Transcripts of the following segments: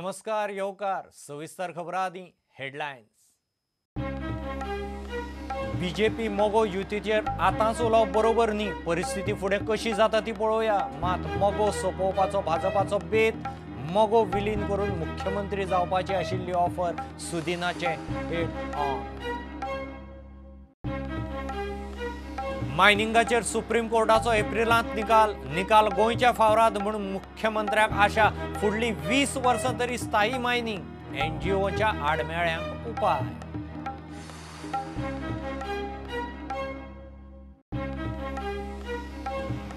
नमस्कार, येवकार. सविस्तर खबरां आदी हेडलायन्स. बीजेपी मगो युतीचेर आतांच उलोवप बरोबर न्ही, परिस्थिती फुडें कशी जाता ती पळोवया. मात मगो सोंपोवपाचो भाजपाचो बेत, मगो विलीन करून मुख्यमंत्री जावपाची आशिल्ली ऑफर सुदिनाचें हेड ऑन. मायनिंगाचेर सुप्रीम कोर्टाचो एप्रिलांत निकाल, निकाल गोंयच्या फावराद म्हूण मुख्यमंत्र्याक आशा. फुडलीं 20 वर्सां तरी स्थायी मायनिंग, एनजीओच्या आडमेळ्यांक उपाय.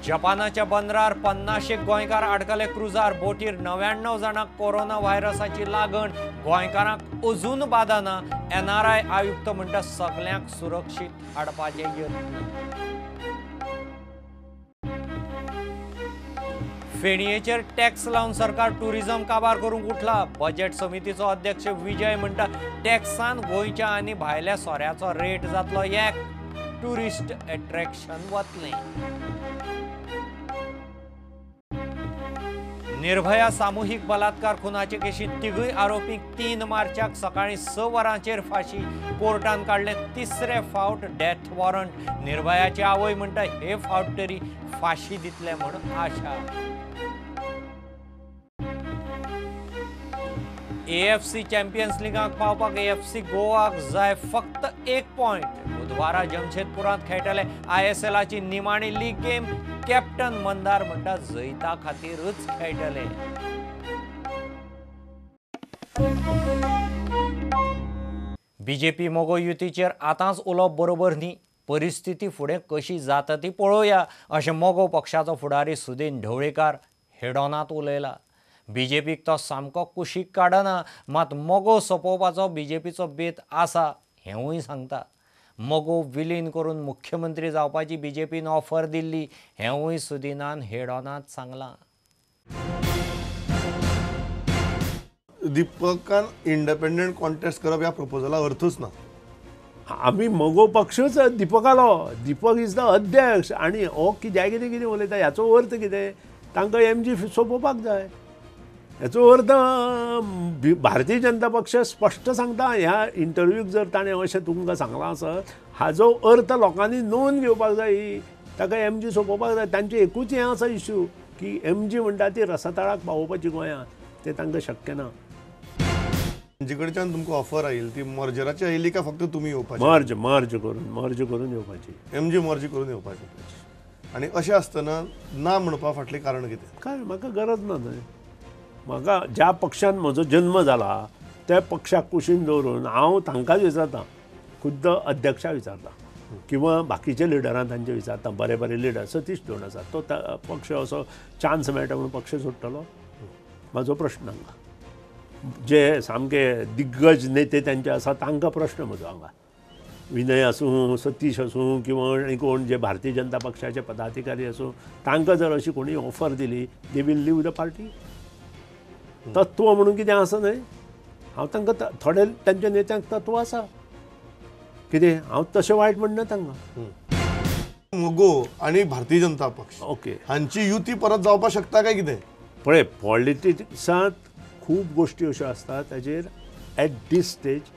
जपानाच्या बंदरार 50 गोंयकार आडकले क्रुजार बोटीर 99 जाणांक कोरोना व्हायरसाची लागण, गोंयकारांक अजून बादा ना. एनआरआय आयुक्त म्हणटा सगल्यांक सुरक्षीत हाडपाचे यत्न. फेणयेचेर टॅक्स लावन सरकार टुरिझम काबार करूंक उठला. बजेट समितीचो अध्यक्ष विजय म्हणटा टॅक्सान गोंयच्या आनी भायल्या सोऱ्याचो रेट जातलो एक, ट्युरिस्ट एट्रॅक्शन वतलें. निर्भया सामुहीक बलात्कार खुनाचे केशींत तिगूय आरोपींक 3 मार्चाक सकाळीं 6 वरांचेर फांशी. कोर्टान काडले तिसरे फावट डेथ वॉरंट. निर्भयाची आवय म्हणटा हे फावट तरी फांशी दितले म्हूण आशा. एएफसी चॅम्पियन्स लिगाक पावपाक एएफसी गोवाक जाय फक्त 1 पॉयंट. बुधवारा जमशेदपुरांत खेळटले आयएसएलाची निमाणी लीग गेम. कॅप्टन मंदार म्हणटा जैता खातीरच खेळटले. बीजेपी मगो युतीचेर आतांच उलोवप बरोबर न्ही, परिस्थिती फुडें कशी जाता ती पळोवया अशें मगो पक्षाचो फुडारी सुदीन ढवळीकार हेडॉनांत उलयला. बीजेपीक तो सामको कुशीक काडना, मात मगो सोंपोवपाचो बीजेपीचो बेत आसा हेंवूय सांगता. मगो विलीन करून मुख्यमंत्री जावपाची बीजेपीन ऑफर दिल्ली हेंवूय सुदिनान हेडॉनांत सांगलां. दीपकान इंडिपेंडंट कॉन्टेस्ट करप ह्या प्रपोजला अर्थूच ना. आमी मगो पक्षूच दीपकालो, दीपक is the अध्यक्ष आनी हो कित्याक कितें कितें उलयता ह्याचो अर्थ कितें? तांकां एमजी सोंपोवपाक जाय. हेचो अर्थ भारतीय जनता पक्ष स्पश्ट सांगता. ह्या इंटरव्यूक जर ताणें अशें तुमकां सांगलां आसत हाजो अर्थ लोकांनी नोंद घेवपाक जाय. ताका एमजी सोंपोवपाक जाय. तांचें एकूच हें आसा इश्यू की एमजी म्हणटा ती रसातळाक पावोवपाची गोंयांत, तें तांकां शक्य ना. एमजी कडच्यान तुमकां ऑफर आयिल्ली ती मर्जराची आयिल्ली काय फक्त तुमी येवपाची? मर्ज मर्ज करून, मर्ज करून येवपाची. एमजी मर्ज करून येवपाची. आनी अशें आसतना ना म्हणपा फाटलें कारण कितें? काय म्हाका गरज ना न्हय. म्हाका ज्या पक्षान म्हजो जन्म जाला त्या पक्षाक कुशीन दवरून हांव तांकांच विचारता, खुद्द अध्यक्षाक विचारता किंवा बाकीचे लिडरां तांचे विचारता. बरे बरे लिडर सतीश धोंड आसा, तो पक्ष असो चान्स मेळटा म्हणून पक्ष सोडटलो? म्हाजो प्रश्न हांगा. जे सामके दिग्गज नेते तांचे आसा तांकां प्रश्न म्हजो हांगा. विनय आसूं, सतीश आसूं किंवा आनी कोण जे भारतीय जनता पक्षाचे पदाधिकारी आसूं, तांकां जर अशी कोणी ऑफर दिली they will leave the party. तत्व म्हणून कितें आसा न्हय? हांव तांकां थोडे तांच्या नेत्यांक तत्व आसा कितें, हांव तशें वायट म्हणना तांकां. मगो आनी भारतीय जनता पक्ष ओके हांची युती परत जावपाक शकता काय कितें? पळय, पॉलिटिक्सांत खूब गोश्टी अश्यो आसता ताजेर एट these stage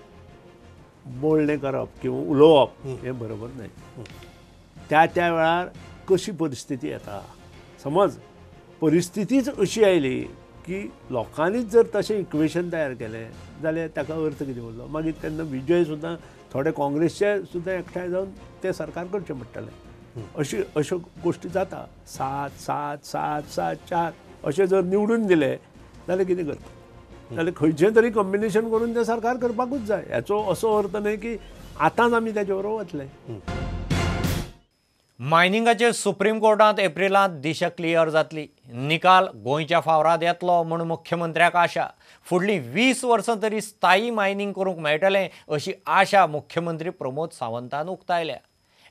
बोलणें करप किंवा उलोवप हें बरोबर न्हय. त्या त्या वेळार कशी परिस्थिती येता, समज परिस्थितीच अशी आयली की लोकांनीच जर तशें इक्वेशन तयार केलें जाल्यार ताका अर्थ कितें उरलो? मागीर तेन्ना विजय सुद्दां थोडे काँग्रेसचे सुद्दां एकठांय जावन तें सरकार करचें पडटलें. अशी अश्यो गोश्टी जाता. 7 7 7 7 4 अशें जर निवडून दिले जाल्यार कितें करता? जाल्यार खंयचें तरी कॉम्बिनेशन करून तें सरकार करपाकूच जाय. हाचो असो अर्थ न्हय की आतांच आमी ताचे बरोबर वतले. मायनिंगाचेर सुप्रीम कोर्टांत एप्रिलांत दिशा क्लियर जातली. निकाल गोंयच्या फावराद येतलो म्हूण मुख्यमंत्र्याक आशा. फुडलीं 20 वर्सां तरी स्थायी मायनिंग करूंक मेळटलें अशी आशा मुख्यमंत्री प्रमोद सावंतान उक्तायल्या.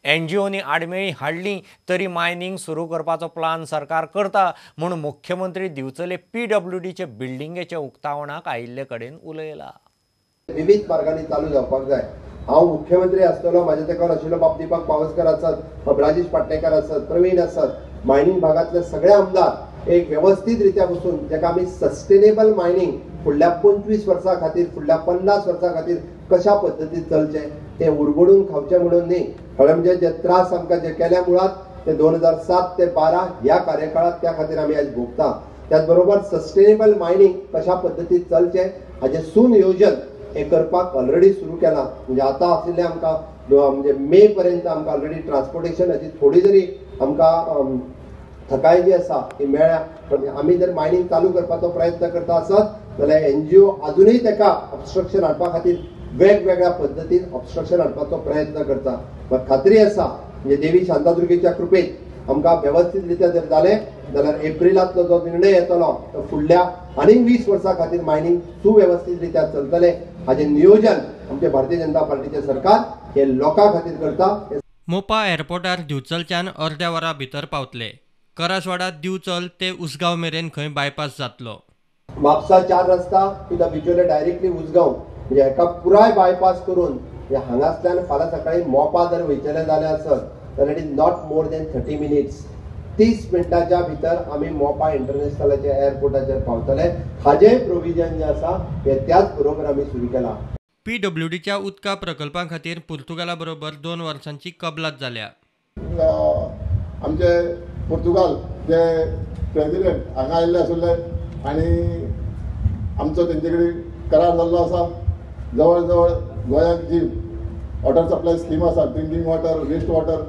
एनजीओनी आडमेळीं हाडलीं तरी मायनिंग सुरू करपाचो प्लान सरकार करता म्हूण मुख्यमंत्री दिवचले पीडब्ल्यूडीचे बिल्डिंगेच्या उक्तावणाक आयिल्ले कडेन उलयला. विविध मार्गांनी चालू जावपाक जाय. हांव मुख्यमंत्री आसतलो, म्हाज्या तेंकार आशिल्लो बाब दीपक पावसकर आसत, राजेश पाटणेकर आसत, प्रवीण आसत, मायनिंग भागांतले सगळे आमदार एक व्यवस्थित रित्या बसून जाका आमी सस्टेनेबल मायनिंग फुडल्या 25 वर्सां खातीर, फुडल्या 50 वर्सां खातीर कशा पद्दतीन चलचें तें उरबडून खावचें म्हणून न्ही. खरें म्हणजे जे त्रास आमकां जे केल्या मुळात ते 2007 ते 12 ह्या कार्यकाळात, त्या खातीर आमी आयज भोगता. त्याच बरोबर सस्टेनेबल मायनींग कशा पद्दतीन चलचें हाजें सुनियोजन हें करपाक ऑलरेडी सुरू केलां. म्हणजे आतां आशिल्लें आमकां म्हणजे मे पर्यंत आमकां ऑलरेडी ट्रान्सपोर्टेशनाची थोडी जरी आमकां थकाय जी आसा ती मेळ्ळ्या. पण आमी जर मायनींग चालू करपाचो प्रयत्न करता आसत जाल्यार एनजीओ अजुनूय ताका ऑब्स्ट्रक्शन हाडपा खातीर वेगवेगळ्या पद्दतीन ऑब्स्ट्रक्शन हाडपाचो प्रयत्न करता. मात खात्री आसा म्हणजे देवी शांतादुर्गेच्या कृपेन आमकां वेवस्थीत रित्या जर जालें जाल्यार एप्रिलांतलो जो निर्णय येतलो तो फुडल्या आनीक 20 वर्सां खातीर मायनींग सुवेवस्थीत रित्या चलतलें हाजें नियोजन आमचे भारतीय जनता पार्टीचें सरकार हे लोकां खातीर करता. मोपा एअरपोर्टार दिवचलच्यान अर्द्या वरा भितर पावतले. करासवाडा दिवचल ते उसगांव मेरेन खंय बायपास जातलो. म्हापसा 4 रस्ता two the Bicholim directly Usgao म्हणजे हेका पुराय बायपास करून हांगासल्यान फाल्यां सकाळी मोपा जर वयतले जाल्यार आसत जाल्यार it is not more than 30 minutes, 30 मिनटाच्या भितर आमी मोपा इंटरनॅशनलाच्या एअरपोर्टाचेर पावतले. हाजें प्रोविजन जें आसा हें त्याच बरोबर आमी सुरू केलां. पीडब्ल्यूडीच्या उदका प्रकल्पां खातीर पुर्तुगाला बरोबर 2 वर्सांची कबलात जाल्या. आमचे पुर्तुगाल जे प्रेसिडेंट हांगा आयिल्ले आशिल्ले आनी आमचो तेंचे कडेन करार जाल्लो आसा. जवळ जवळ गोंयांत जी वॉटर सप्लाय स्कीम आसा, ड्रिंकींग वॉटर, वेस्ट वॉटर,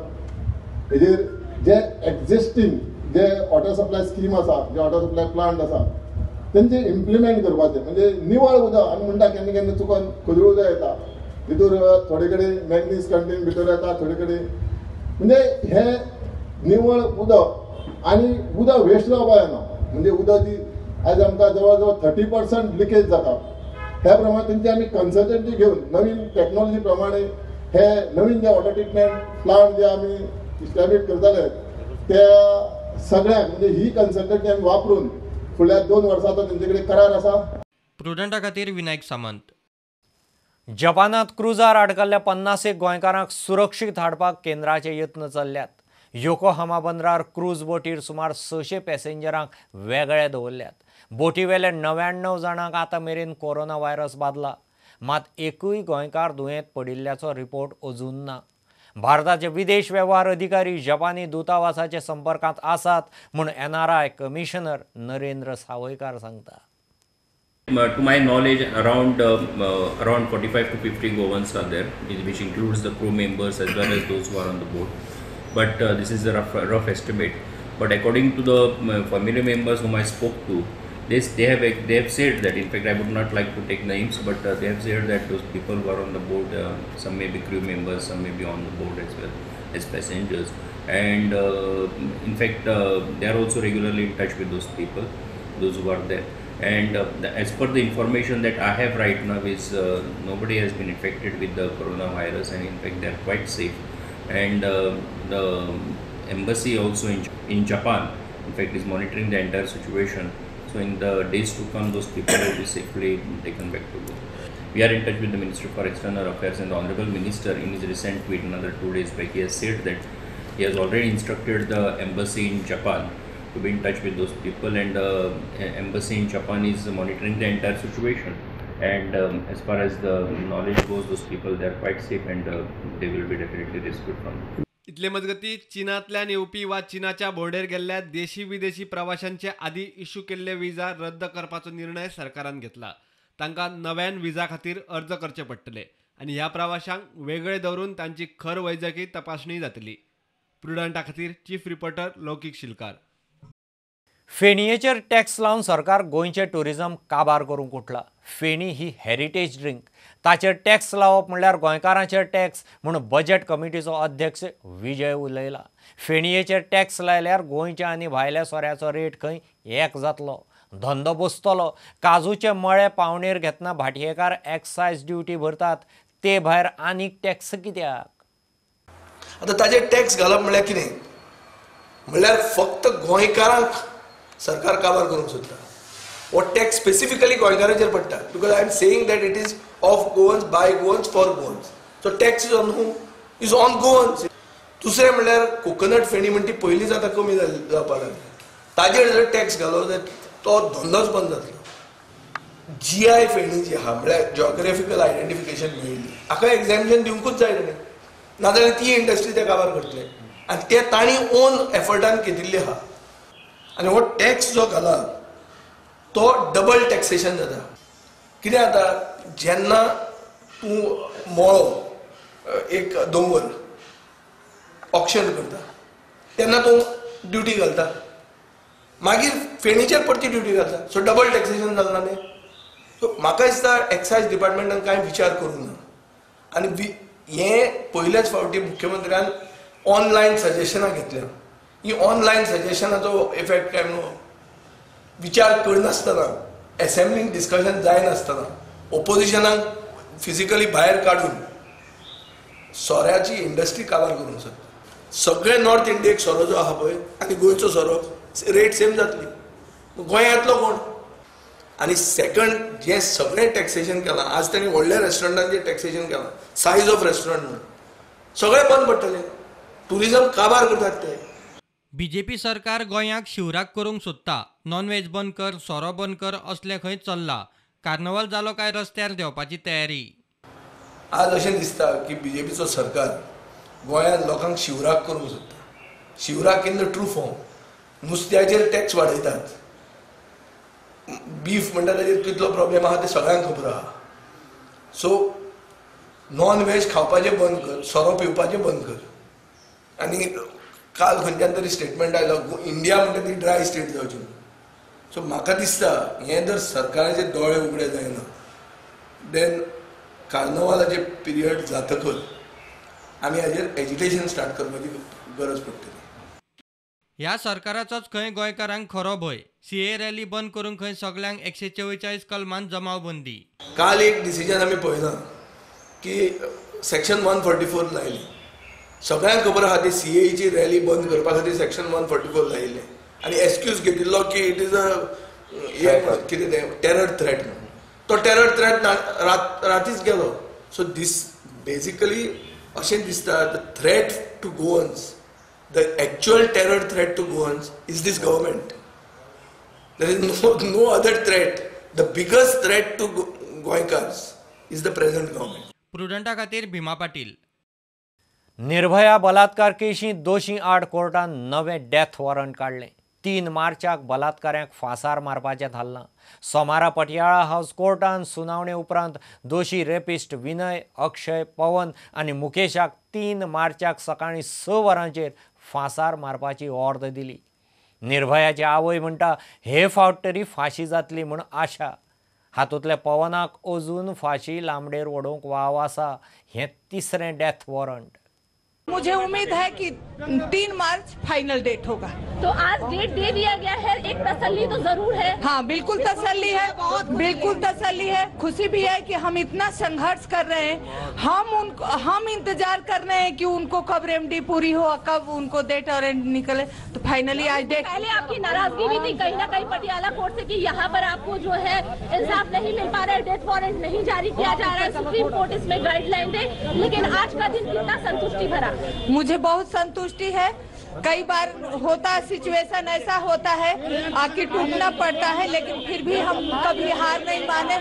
हेजेर जे एक्झिस्टींग जे वॉटर सप्लाय स्कीम आसा, जे वॉटर सप्लाय प्लांट आसा तेंचे इम्प्लिमेंट करपाचें. म्हणजे निवळ उदक आमी म्हणटा केन्ना केन्ना चुकोन खदूळ उदक येता, तितूर थोडे कडेन मॅंगनीज कंटेंट भितर येता, थोडे कडेन म्हणजे हें निवळ उदक आनी उदक वेस्ट जावपाक जायना. म्हणजे उदक जी आयज आमकां जवळ जवळ 30% लिकेज जाता. ह्या प्रमाणे तेंची आमी कन्सल्टंटी घेवन नवीन टॅक्नोलॉजी प्रमाणे हे नवीन जे वॉटर ट्रिटमेंट प्लांट जे आमी इस्टॅब्लिश करताले त्या सगळ्यांक म्हणजे ही कन्सल्टंटी आमी वापरून फुडल्या 2 वर्सांचो तेंचे कडेन करार आसा. प्रुडंटा खातीर विनायक सामंत. जपानांत क्रुजार आडकल्ल्या 50 गोंयकारांक सुरक्षीत हाडपाक केंद्राचे यत्न चल्ल्यात. योकोहामा बंदरार क्रूज बोटीर सुमार 600 पॅसेंजरांक वेगळे दवरल्यात. बोटीवेले 99 जाणांक आतां मेरेन कोरोना व्हायरस बादला, मात एकूय गोंयकार दुयेंत पडिल्ल्याचो रिपोर्ट अजून ना. भारताचे विदेश वेव्हार अधिकारी जपानी दूतावासाचे संपर्कांत आसात म्हूण NRI commissioner Narendra Sawaikar सांगता. To my knowledge, around 45 to 50 Goans are there, which includes the crew members as well as those who are on the boat. But this is a rough estimate. But according to the family members whom I spoke to, they have said that, in fact I would not like to take names, but they have said that those people who are on the boat, some may be crew members, some may be on the boat as well as passengers, and in fact they are also regularly in touch with those people, those who are there. And as per the information that I have right now is nobody has been infected with the coronavirus, and in fact they are quite safe. And the embassy also in Japan, in fact, is monitoring the entire situation. So in the days to come, those people will be safely taken back to Goa. We are in touch with the Minister for External Affairs, and the Honorable Minister in his recent tweet another 2 days back, he has said that he has already instructed the embassy in Japan to be in touch with those people, and the embassy in Japan is monitoring the entire situation. And as far as the knowledge goes, those people, they are quite safe, and they will be definitely rescued from. इतले मजगती चीनांतल्यान येवपी वा चीनाच्या border गेल्ल्या देशी विदेशी प्रवाशांचे आदी issue केल्ले विजा रद्द करपाचो निर्णय सरकारान घेतला. तांकां नव्यान विजा खातीर अर्ज करचे पडटले आनी ह्या प्रवाशांक वेगळे दवरून तांची खर वैजकी तपासणी जातली. प्रुडंटा खातीर चीफ रिपोर्टर लौकीक शिलकार. फेणयेचेर टॅक्स लावन सरकार गोंयचें ट्युरिजम काबार करूंक उठला. फेणी ही हेरिटेज ड्रिंक, ताचेर टॅक्स लावप म्हणल्यार गोंयकारांचेर टॅक्स म्हूण बजेट कमिटीचो अध्यक्ष विजय उलयला. फेणयेचेर टॅक्स लायल्यार गोंयच्या आनी भायल्या सोऱ्याचो रेट खंय एक जातलो, धंदो बसतलो. काजूचे मळे पावणेर घेतना भाटयेकार एक्सायज ड्युटी भरतात, ते भायर आनीक टॅक्स कित्याक? आतां ताजेर टॅक्स घालप म्हणल्यार कितें? म्हणल्यार फक्त गोंयकारांक सरकार काबार करूंक सोदता. हो टॅक्स स्पेसिफिकली गोंयकारांचेर पडटा, because I am saying that it is of Goans, by Goans, for Goans. So tax is on who? Is on Goans. दुसरें म्हणल्यार कोकोनट फेणी म्हणटी ती पयलींच आतां कमी जावपाक लागली. ताजेर जर टॅक्स घालो जाल्यार तो धंदोच बंद जातलो. जी आय फेणी जी आहा म्हळ्यार जॉग्राफिकल आयडेंटिफिकेशन मेळिल्ली हाका एग्जॅम्पशन दिवंकूच जाय न्ही, नाजाल्यार ती इंडस्ट्री ते काबार करतले आनी ते तांणी ओन एफर्टान घेतिल्ली आहा. आनी हो टॅक्स जो घाला तो डबल टॅक्सेशन जाता. कितें जाता जेन्ना तूं मळो एक दोंगर ऑक्शन करता तेन्ना तूं ड्युटी घालता, मागीर फेणीचेर परती ड्युटी घालता, सो डबल टॅक्सेशन जालें ना तें. सो म्हाका दिसता एक्सायज डिपार्टमेंटान कांय विचार करूंक ना आनी हें पयल्याच फावटी मुख्यमंत्र्यान ऑनलायन सजेशनां घेतल्या. ही ऑनलायन सजेशनाचो इफेक्ट काय म्हणून विचार करनासतना, एसेंब्लीन डिस्कशन जायनासतना, ओपोजिशनाक फिजिकली भायर काडून सोऱ्याची इंडस्ट्री काबार करूंक सोदता. सगळे नॉर्थ इंडियेक सोरो जो आहा पळय आनी गोंयचो सोरो रेट सेम जातली, गोंयांतलो कोण? आनी सेकंड जें सगळें टॅक्सेशन केलां आज तांणी व्हडल्या रेस्टॉरंटांचें टॅक्सेशन केलां, सायज ऑफ रेस्टॉरंट म्हणून सगळें बंद पडटलें, ट्युरिजम काबार करतात ते. बीजेपी सरकार गोंयाक शिवराक करूंक सोदता. नॉनव्हेज बंद कर, सोरो बंद कर असलें खंय चल्लां. कार्नवाल जालो काय रस्त्यार देंवपाची तयारी. आज अशें दिसता की बीजेपीचो सरकार गोंयांत लोकांक शिवराक करूंक सोदता. शिवराक इन the true form. नुस्त्याचेर टॅक्स वाडयतात, बीफ म्हणटा ताजेर कितलो प्रॉब्लेम आहा ते सगळ्यांक खबर आहा. सो नॉन व्हेज खावपाचें बंद कर, सोरो पिवपाचें बंद कर. आनी काल खंयच्यान तरी स्टेटमेंट आयलो इंडिया म्हणटा ती ड्राय स्टेट जावची. सो म्हाका दिसता हें जर सरकाराचे दोळे उगडे जायना देन कार्नवालाचे पिरियड जातकच आमी हाजेर एजिटेशन स्टार्ट करपाची गरज पडटली. ह्या सरकाराचोच खंय गोंयकारांक खरो भंय. सीए रॅली बंद करूंक खंय सगल्यांक 144 कलमान जमावबंदी. काल एक डिसिजन आमी पळयलां की सेक्शन 144 लायली. सगळ्यांक खबर आहा ती सीएची रॅली बंद करपा खातीर सेक्शन 144 लायिल्लें आनी एक्सक्यूज घेतिल्लो की it is a कितें तें टेरर थ्रेट म्हणून. तो टेरर थ्रेट रातीच गेलो. सो दीस बेजिकली अशें दिसता the threat to Goans, the actual terror threat to Goans is this government. There is no other threat. The biggest threat to Goenkars is the present government. प्रुडंटा खातीर भीमा पाटील. निर्भया बलात्कार केशींत दोशी आड कोर्टान नवें डेथ वॉरंट काडलें. 3 मार्चाक बलात्काऱ्यांक फांसार मारपाचें थारलां. सोमारा पटियाळा हावस कोर्टान सुनावणे उपरांत दोशी रेपिस्ट विनय, अक्षय, पवन आनी मुकेशाक 3 मार्चाक सकाळीं 6 वरांचेर फांसार मारपाची ऑर्द दिली. निर्भयाची आवय म्हणटा हे फावट तरी फांशी जातली म्हूण आशा. हातूंतल्या पवनाक अजून फांशी लांबडेर वडोवंक वाव आसा. हें तिसरें डेथ वॉरंट. मुझे उम्मीद है कि 3 मार्च फाइनल डेट होगा. तो आज डेट दे दिया गया है, एक तसल्ली तो जरूर है. हाँ बिल्कुल तसल्ली है, बिल्कुल तसल्ली है. खुशी भी है कि हम इतना संघर्ष कर रहे हैं, हम इंतजार कर रहे हैं कि उनको कब रेमडी पूरी हो, कब उनको डेट और एंड निकले. तो फाइनली आज डेट. पहले आपकी नाराजगी भी थी कहीं ना कहीं पटियाला कोर्ट से कि यहाँ पर आपको जो है इंसाफ नहीं मिल पा रहा है, डेथ वारंट नहीं जारी किया जा रहा है, सुप्रीम कोर्ट इसमें गाइडलाइन दे, लेकिन आज का दिन कितना संतुष्टि भरा? मुझे बहुत संतुष्टि है. कई बार होता है सिचुएशन ऐसा होता है आके टूटना पड़ता है, लेकिन फिर भी हम कभी हार नहीं माने.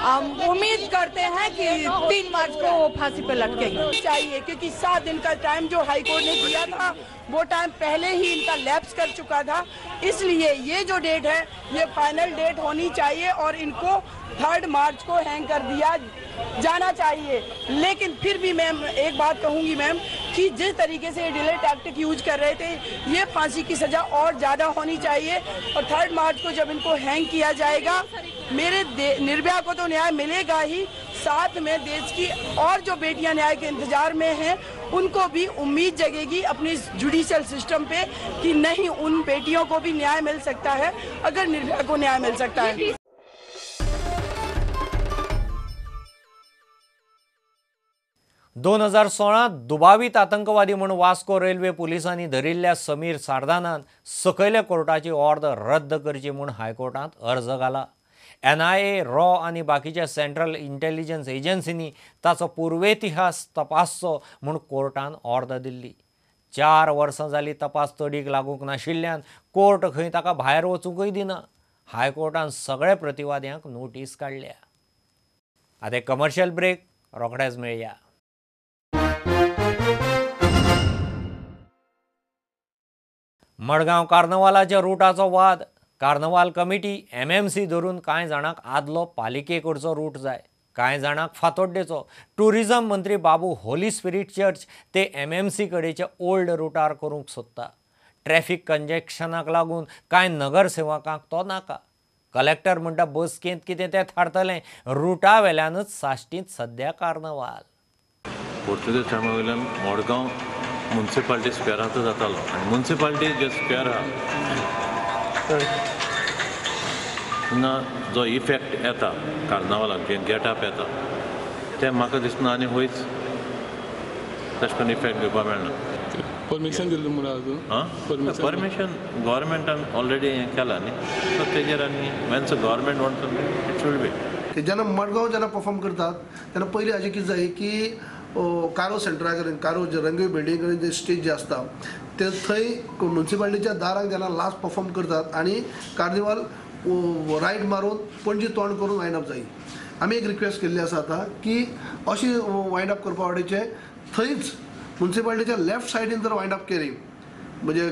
हम उम्मीद करते हैं कि 3 मार्च को वो फांसी पे लटकेंगे चाहिए, क्योंकि 7 दिन का टाइम जो हाई कोर्ट ने दिया था वो टाइम पहले ही इनका लैप्स कर चुका था. इसलिए ये जो डेट है ये फाइनल डेट होनी चाहिए और इनको 3 मार्च को हैंग कर दिया जाना चाहिए। लेकिन फिर भी मैम एक बात कहूँगी मैम कि जिस तरीके से ये डिले टैक्टिक यूज कर रहे थे, ये फांसी की सज़ा और ज़्यादा होनी चाहिए। और 3 मार्च को जब इनको हैंग किया जाएगा, मेरे निर्भया को तो न्याय मिलेगा ही, साथ में देश की और जो बेटियां न्याय के इंतजार में हैं उनको भी उम्मीद जगेगी अपने जुडिशियल सिस्टम पे कि नहीं, उन बेटियों को भी न्याय मिल सकता है अगर निर्भया को न्याय मिल सकता है। 2016 दुबावीत आतंकवादी म्हूण वास्को रेल्वे पुलिसांनी धरिल्ल्या समीर सारदानान सकयल्या कोर्टाची ऑर्द रद्द करची म्हूण हायकोर्टांत अर्ज घाला। एनआयए, रॉ आनी बाकीच्या सेंट्रल इंटेलिजन्स एजन्सींनी ताचो पुर्वेतिहास तपासचो म्हूण कोर्टान ऑर्द दिल्ली। 4 वर्सां जाली तपास तडीक लागूंक नाशिल्ल्यान कोर्ट खंय ताका भायर वचूंकय दिना। हायकोर्टान सगळ्या प्रतिवाद्यांक नोटीस काडल्या. आतां कमर्शियल ब्रेक, रोखडेच मेळया. मडगांव कार्नवालाच्या रुटाचो वाद. कार्नवाल कमिटी MMC धरून कांय जाणांक आदलो पालिकेकडचो रूट जाय, कांय जाणांक फातोड्डेचो. टुरिझम मंत्री बाबू होली स्पिरीट चर्च ते MMC कडेच्या ओल्ड रुटार करूंक सोदता. ट्रॅफिक कंजेक्शनाक लागून कांय नगरसेवकांक तो नाका. कलेक्टर म्हणटा बसकेंत कितें तें थारतलें, रुटा वेल्यानच साश्टींत सद्या कार्नवाल. पोर्तुगेज टायमा वयल्यान मडगांव मुन्सिपालिटी स्क्वेरांत जातालो आनी मुन्सिपालिटी जे स्क्वेर आहा तेन्ना जो इफेक्ट येता कार्नावालाक, जे गेटअप येता तें म्हाका दिसना आनी खंयच तशें करून इफेक्ट घेवपाक मेळना. परमिशन दिल्लें म्हणून अजून हां, परमिशन गव्हर्मेंटान ऑलरेडी हें केलां न्ही, सो तेजेर आनी once government want something it should be. जेन्ना मडगांव जेन्ना परफॉर्म करतात तेन्ना पयलीं हाजें कितें जाय की कारो सेंटरा कडेन, कारो रंगवे बिल्डींग कडेन जे स्टेज जे आसता ते थंय मुन्सिपालिटीच्या दाराक जेन्ना लास्ट परफॉर्म करतात आनी कार्निवाल रायट मारून पणजी तोंड करून वायंड अप जाय. आमी एक रिक्वेस्ट केल्ली आसा आतां की अशी वायंड अप करपा वाटेचें थंयच मुन्सिपालिटीच्या लेफ्ट सायडीन जर वायंड अप केली, म्हणजे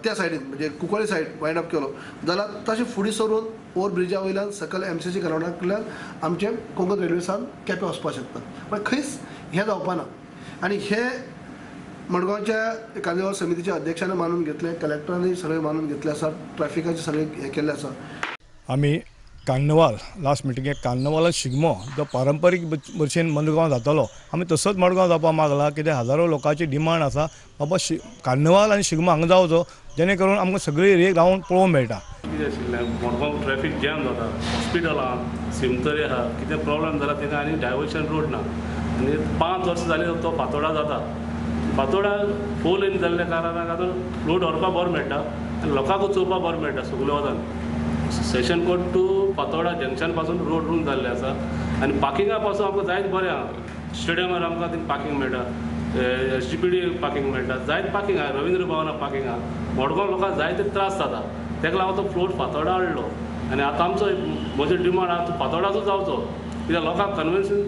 त्या सायडीन म्हणजे कुंकळी सायड वायंड अप केलो जाल्यार तशें फुडें सरून ओवर ब्रिजा वयल्यान सकयल MCC ग्रावंडांतल्यान आमचें कोंकण रेल्वेसान केपें वचपाक शकता. पण खंयच हें जावपा ना आनी हें मडगांवच्या कार्निवाल समितीच्या अध्यक्षान मानून घेतलें, कलेक्टरांनी सगळें मानून घेतलें आसा, ट्रॅफिकाचें सगळें हें केल्लें आसा. आमी कार्नवाल लास्ट मिटिंगेक कार्नवाला शिगमो जो पारंपारीक भशेन मडगांव जातालो आमी तसोच मडगांव जावपाक मागला. कित्याक हजारो लोकांची डिमांड आसा बाबा कार्नवाल आनी शिगमो हांगा जावचो, जेणे करून आमकां सगळी एक रावंड पळोवंक मेळटा. कितें आशिल्लें मडगांव ट्रॅफिक जॅम जाता, हॉस्पिटल आहा, सिमतरी आहा, कितें प्रॉब्लम जाला तेका आनी डायवर्शन रोड ना आनी 5 वर्सां जालीं तो फातोडा जाता. फातोडा 4 लेन जाल्ल्या कारणान आतां रोड व्हरपाक बरो मेळटा आनी लोकांकूच चोवपाक बरो मेळटा. सगळे वचून session court to Fatorda junction पासून रोड रूम जाल्ले आसा आनी पार्किंगा पासून आमकां जायत बरें आहा. स्टेडियमार आमकां थंय पार्किंग मेळटा, SGPD parking मेळटा, जायत पार्किंग आहा, रवींद्र भवना पार्किंग आहा. मडगांव लोकांक जायते त्रास जाता, तेका लागून तो फ्लोट फातोडा हाडलो आनी आतां आमचो म्हजो डिमांड आहा तो फातोडाचो जावचो, कित्याक लोकांक कन्वेन्शन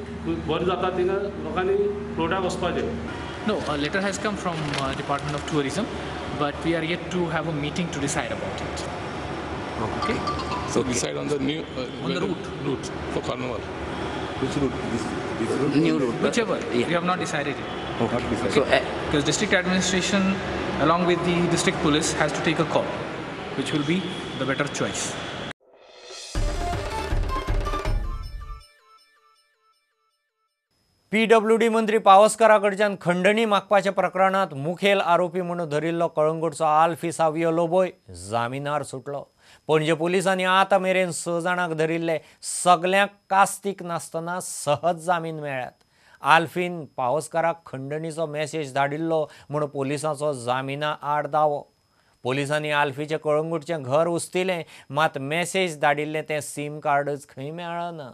बरें जाता थिंगा लोकांनी फ्लोटाक वचपाचें. No, a letter has come from Department of Tourism, but we are yet to have a meeting to decide about it. Okay. So okay. Decide on the new on the route for Carnival. Which route? This route? New route. Whichever. Yeah. We have not decided yet. Okay. Not decided. So, because district administration, along with the district police, has to take a call, which will be the better choice. PWD मंत्री पावसकरा कडच्यान खंडणी मागपाच्या प्रकरणांत मुखेल आरोपी म्हणून धरिल्लो कळंगूटचो आल्फी सावियो लोबोय जामिनार सुटलो. पणजे पोलिसांनी आतां मेरेन 6 जाणांक धरिल्ले, सगल्यांक कास्तीक नासतना सहज जामीन मेळ्ळ्यात. आल्फीन पावसकराक खंडणीचो मॅसेज धाडिल्लो म्हूण पोलिसांचो जामिना आड दावो. पोलिसांनी आल्फीचें कळंगूटचें घर उस्तिलें, मात मॅसेज धाडिल्लें तें सीम कार्डच खंय मेळना.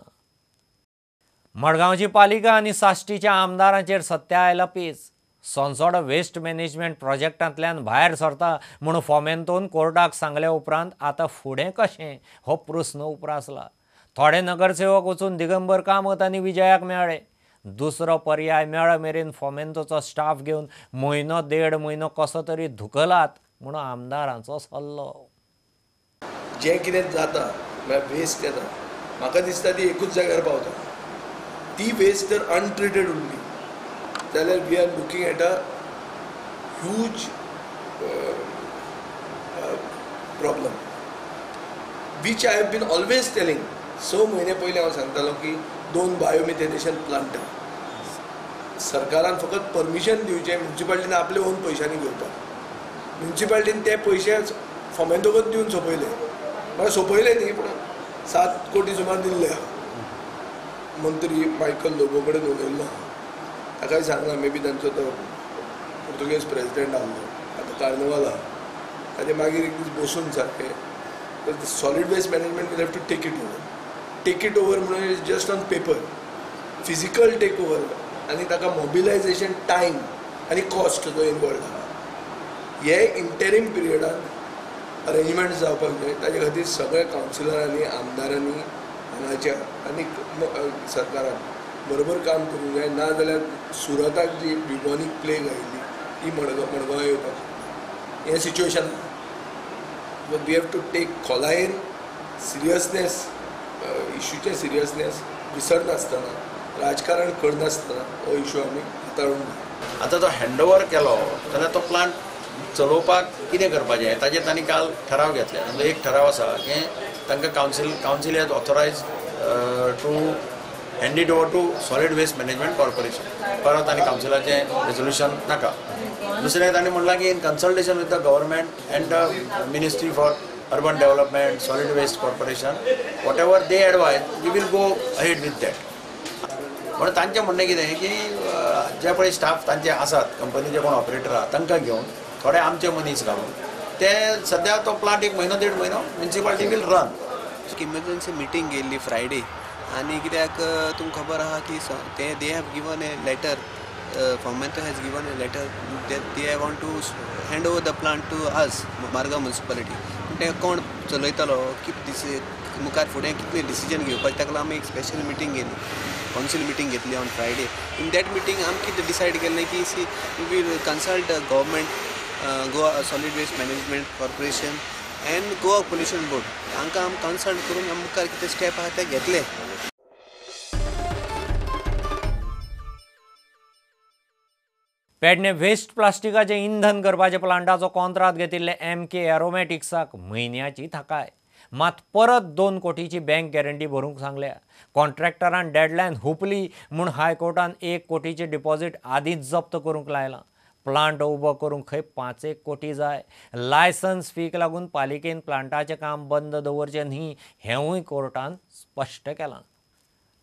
मडगांवची पालिका आनी साश्टीच्या आमदारांचेर सत्या आयला पेच. सोनसोडो वेस्ट मॅनेजमेंट प्रोजेक्टांतल्यान भायर सरता म्हूण फोमेंतोन कोर्टाक सांगल्या उपरांत आतां फुडें कशें हो प्रस्न उप्रासला. थोडे नगरसेवक वचून दिगंबर कामत आनी विजयाक मेळ्ळे. दुसरो पर्याय मेळ मेरेन फोमेंतोचो स्टाफ घेवन म्हयनो देड म्हयनो कसो तरी धुकलात म्हूण आमदारांचो सल्लो. जें कितें जाता म्हळ्यार वेस्ट येता, म्हाका दिसता ती एकूच जाग्यार पावता. ती वेस्ट जर अनट्रिटेड उरली जाल्यार we are looking at a huge problem which I have been always telling. 6 म्हयने पयलीं हांव सांगतालो की 2 बायोमिथेनेशन प्लांट सरकारान फकत परमिशन दिवचें, म्युनिसिपालिटीन आपले ओन पयशांनी घेवपाक. म्युनिसिपालिटीन ते पयशे फोमेंतोकच दिवन सोंपयले, म्हळ्यार सोंपयले न्ही पूण 7 कोटी सुमार दिल्ले आहा. मंत्री मायकल लोबो कडेन उलयल्लो, ताकाय सांगलां मे बी तांचो तो पुर्तुगेज प्रेजिडेंट आहलो, आतां कार्निवाल आहा, ताजे मागीर एक दीस बसून सारकें solid waste management will have to take it over. Take it over म्हणून is just on paper, physical take over आनी ताका मोबिलायजेशन टायम आनी कॉस्ट जो इनवॉल्ड आहा, हे इंटरीम पिरियडान अरेंजमेंट जावपाक जाय. ताजे खातीर सगळ्या कावन्सिलरांनी, आमदारांनी हांगाच्या आनी सरकारान बरोबर काम करूंक जाय. ना जाल्यार सुरताक जी ब्युबॉनीक प्लेग आयिल्ली ती मडगांव येवपाक शकता. हें situation we have to take खोलायेन सिरियसनेस, इशूचें सिरियसनेस विसरनासतना, राजकारण करनासतना हो इशू आमी हाताळूंक जाय. आतां तो हँडओवर केलो जाल्यार तो प्लांट चलोवपाक कितें करपाचें ताजेर तांणी काल ठराव घेतले. तांचो एक ठराव आसा की तांकां council has authorise to hand it over to solid waste management corporation. परत आनी कावन्सिलाचें रेजोल्युशन नाका. दुसरें तांणी म्हणलां की in consultation with the government and the ministry for urban development, solid waste corporation, whatever they advise we will go ahead with that. म्हणून तांचें म्हणणें कितें की जे पळय स्टाफ तांचे आसात, कंपनीचे कोण ऑपरेटर आहा तांकां घेवन थोडे आमचे मनीस घालून ते सद्या तो प्लांट एक म्हयनो देड म्हयनो municipality will run. Emergency meeting घेयल्ली फ्रायडे आनी कित्याक तुमकां खबर आहा की ते they have given a letter, Fomento has given a letter that they want to hand over the plant to us, Margao municipality. पूण ते कोण चलयतलो, कितें मुखार फुडें कितलें डिसिजन घेवपाचें ताका लागून आमी एक स्पेशल मिटींग घेतली, कावन्सील मिटींग घेतली on Friday. In that meeting आमी कितें डिसायड केलें की see we will consult government, Goa solid waste management corporation and Goa pollution board, हांकां आमी कन्सल्ट करून आमी मुखार कितें स्टेप आहा ते घेतले. पेडणे वेस्ट प्लास्टिकाचें इंधन करपाचे प्लांटाचो कॉन्त्रात घेतिल्ले एम के एरोमॅटिक्साक म्हयन्याची थाकाय. मात परत 2 कोटीची बँक गॅरंटी भरूंक सांगल्या. कॉन्ट्रॅक्टरान डेडलायन हुपली म्हूण हायकोर्टान 1 कोटीची डिपॉझिट आदींच जप्त करूंक लायलां. प्लांट उबो करूंक खंय 5-1 कोटी जाय. लायसन्स फीक लागून पालिकेन प्लांटाचें काम बंद दवरचें न्ही हेंवूय कोर्टान स्पश्ट केलां.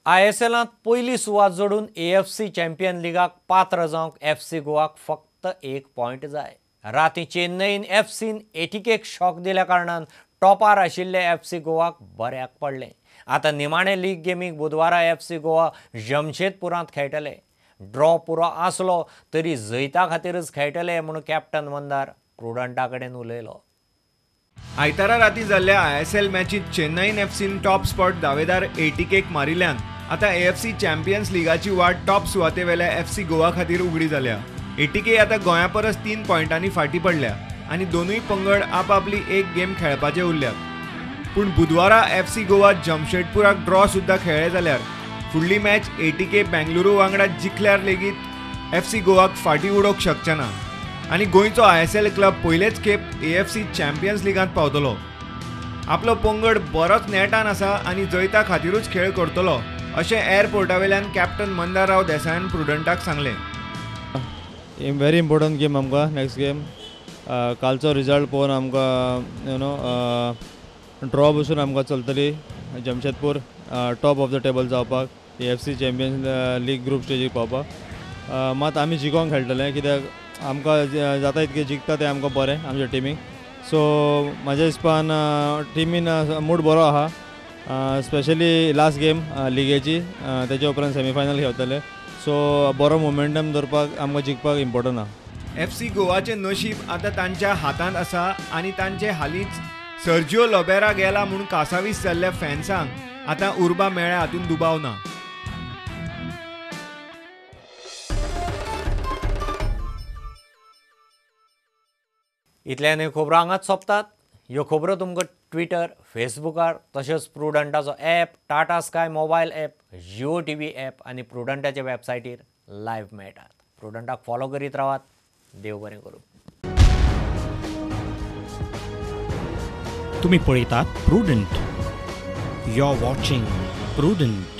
ISLांत पयली सुवात जोडून AFC champion लिगाक पात्र जावंक FC गोवाक फक्त 1 पॉयंट जाय. राती चेन्नईन FCन ATKक शॉक दिल्या कारणान टॉपार आशिल्ले FC गोवाक बऱ्याक पडलें. आतां निमाणे लीग गेमीक बुधवारा FC Goa जमशेदपुरांत खेळटले. ड्रॉ पुरो आसलो तरी जैता खातीरच खेळटले म्हूण कॅप्टन मंदार प्रुडंटा कडेन उलयलो. आयतारा राती जाल्ल्या ISL मॅचीत चेन्नईन FCन टॉप स्पॉट दावेदार ATKक मारिल्ल्यान आतां AFC champions लिगाची वाट टॉप सुवातेवेल्या FC Goa खातीर उगडी जाल्या. ATK आतां गोंया परस 3 पॉयंटांनी फाटीं पडल्या आनी दोनूय पंगड आपापली एक गेम खेळपाचे उरल्यात. पूण बुधवारा FC Goa जमशेदपुराक ड्रॉ सुद्दां खेळ्ळे जाल्यार फुडली मॅच ATK Bengaluru वांगडा जिखल्यार लेगीत FC गोवाक फाटीं उडोवंक शकचे ना आनी गोंयचो ISL club पयलेच खेप AFC champions लिगांत पावतलो. आपलो पंगड बरोच नेटान आसा आनी जैता खातीरूच खेळ करतलो अशें एअरपोर्टावेल्यान कॅप्टन मंदार राव देसायान प्रुडंटाक सांगलें. व्हेरी इम्पॉर्टंट गेम आमकां नेक्स्ट गेम. कालचो रिजल्ट पळोवन आमकां you know draw बसून आमकां चलतली. Jamshedpur top of the table जावपाक, AFC champions league group स्टेजीक पावपाक. मात आमी जिखोंक खेळटले कित्याक आमकां जाता इतकें जिखता तें आमकां बरें आमच्या टिमीक. सो म्हाज्या हिसपान टिमीन मूड बरो आहा, स्पेशली लास्ट गेम लिगेची, तेच्या उपरांत सेमीफायनल खेळटले. सो बरो मोमेंटम दवरपाक आमकां जिखपाक इम्पॉर्टंट आहा. FC गोवाचें नशीब आतां तांच्या हातांत आसा आनी तांचे हालींच सर्जिओ लोबेरा गेला म्हूण कासावीस जाल्ल्या फॅन्सांक आतां उर्बा मेळ्ळ्या हातूंत दुबाव ना. इतल्यान ह्यो खबरो हांगाच सोंपतात. ह्यो खबरो तुमकां ट्विटर, फेसबुकार तशेंच प्रुडंटाचो app, Tata Sky mobile app, Jio TV app आनी प्रुडंटाच्या वेबसायटीर लायव्ह मेळटात. प्रुडंटाक फॉलो करीत रावात. देव बरें करूं. तुमी पळयतात Prudent. You are watching Prudent.